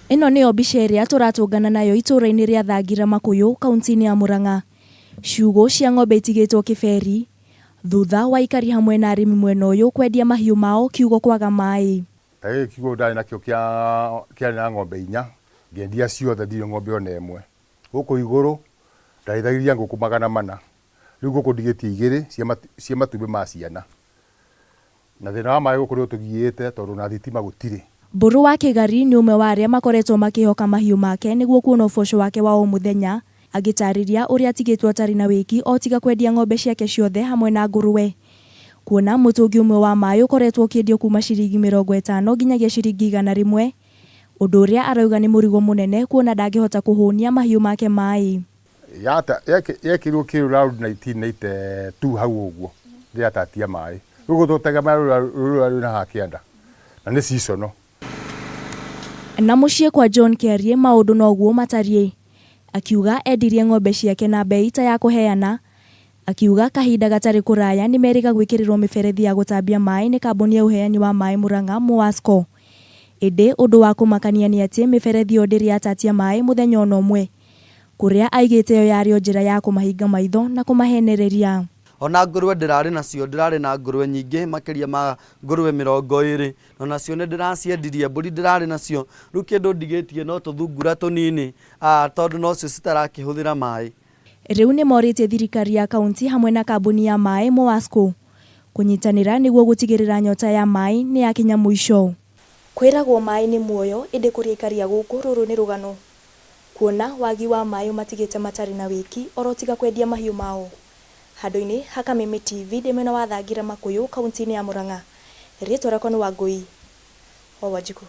Ĩno nĩyo mbica ĩrĩa tũratũngana nayo itũũra-inĩ rĩa Thangira Makũyũ, kaunti-inĩ ya Murang'a. Ciugũ cia ng'ombe itigĩtwo kĩberi, thutha wa aikari hamwe na arĩmi mwena ũyũ kwendia mahiũ mao kiugo kwaga maĩ. Ta gĩkĩ kiugũ ndarĩ nakĩo kĩa kĩarĩ na ng'ombe inya, ngĩendia ciothe ndirĩ ng'ombe ona ĩmwe. Gũkũ igũrũ ndarĩithagĩria ngũkũ 400, rĩu ngũkũ ndigĩtie igĩrĩ cia matumbĩ ma ciana. Na thĩna wa maĩ gũkũ nĩ ũtũgiĩte tondũ ona thitima gũtirĩ. Mbũrũ wa Kĩgari nĩ ũmwe wa arĩa makoretwo makĩhoka mahiũ make nĩguo kuona ũboco wake wa o mũthenya, agĩtarĩria ũrĩa atigĩtwo atarĩ na wĩki o tiga kwendia ng'ombe ciake ciothe hamwe na ngũrũwe. Kuona mũtũngi ũmwe wa maĩ ũkoretwo ũkĩendio kuma ciringi 50 nginyagia ciringi 100, ũndũ ũrĩa arauga nĩ mũrigo mũnene kuona ndangĩhota kũhũnia mahiũ make maĩ. Yekĩrirwo kĩndũ round 1992 hau ũguo rĩratatia maĩ. Rĩu gũtũtegemea rũrĩa rwĩna haha kĩanda na nĩ seasonal. Na mũciĩ kwa John Kĩarie maũndũ noguo matariĩ. Akiuga endirie ng'ombe ciake na mbei ta ya kũheana. Akiuga kahinda gatarĩ kũraya nĩ merĩga gwĩkĩrĩrwo mĩberethi ya gũtambia maĩ nĩ kambuni ya ũheani wa maĩ Murang'a MUWASCO. Ĩndĩ ũndũ wa kũmakania nĩ atĩ mĩberethi ĩyo ndĩrĩ yatatia maĩ mũthenya ona ũmwe. Kũrĩa aigĩte ĩyo yarĩ o njĩra ya kũmahinga maitho na kũmahenereria. Ona ngũrwe ndĩrarĩ nacio, ndĩrarĩ na ngũrwe nyingĩ makĩria ma ngũrwe 20, na nacio nĩ ndĩraciendirie, mbũri ndĩrarĩ nacio, rĩu kĩndũ ndigĩtie no tũthungura tũnini, tondũ nocio citarakĩhũthĩra maĩ. Rĩu nĩ morĩtie thirikari ya kaunti hamwe na kambuni ya maĩ MUWASCO kũnyitanĩra nĩguo gũtigĩrĩra nyota ya maĩ nĩ yakinya mũico. Kwĩragwo maĩ nĩ muoyo ĩndĩ kũrĩ aikari a gũkũ rũrũ nĩ rũgano. Kuona wagi wa maĩ ũmatigĩte matarĩ na wĩki oro tiga kwendia mahiũ mao. Handũ-inĩ ha Kameme TV ndĩ mwena wa Thangira Makũyũ kaunti-inĩ ya Murang'a. Rĩtwa rĩakwa nĩ Wangũi wa Wanjikũ.